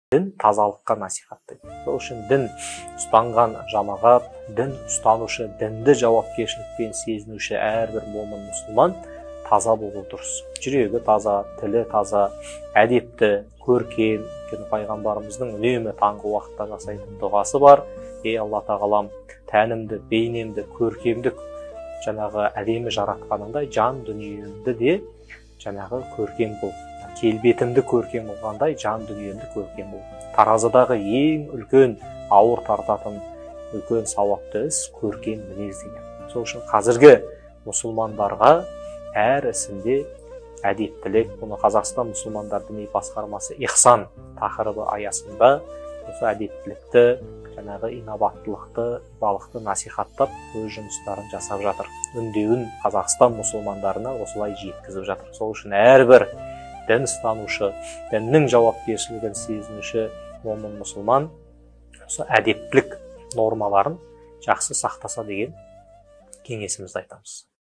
Дін тазалыққа насихаттайды. Сол үшін дін ұстанған жамағат, дін ұстанушы, дінді жауапкершілікпен сезінуші әрбір момын мұсылман таза болу дұрыс. Жүрегі таза, тілі таза, әдепті, көркем. Өйткені пайғамбарымыздың үнемі таңғы уақытта жасайтын дұғасы бар: «Ей, Алла тағалам, тәнімді, бейнемді көркемдік, жаңағы әдемі жаратқаныңдай, жан дүниемді де жаңағы көркем қыл, келбетімді көркем қылғандай, жан дүниемді көркем қыл». Таразыдағы ең үлкен ауыр тартатын үлкен сауапты іс — көркем мінез деген. Сол үшін қазіргі мұсылмандарға әр ісінде әдептілік, бұны Қазақстан мұсылмандар діни басқармасы ихсан тақырыбы аясында осы әдептілікті, жаңағы инабаттылықты, ибалықты насихаттап, өз жұмыстарын жасап жатыр. Үндеуін Қазақстан мұсылмандарына осылай жеткізіп жатыр. Сол үшін әрбір дін ұстанушы, діннің жауапкершілігін сезінуші момын мұсылман осы әдептілік нормаларын жақсы сақтаса деген кеңесімізді айтамыз.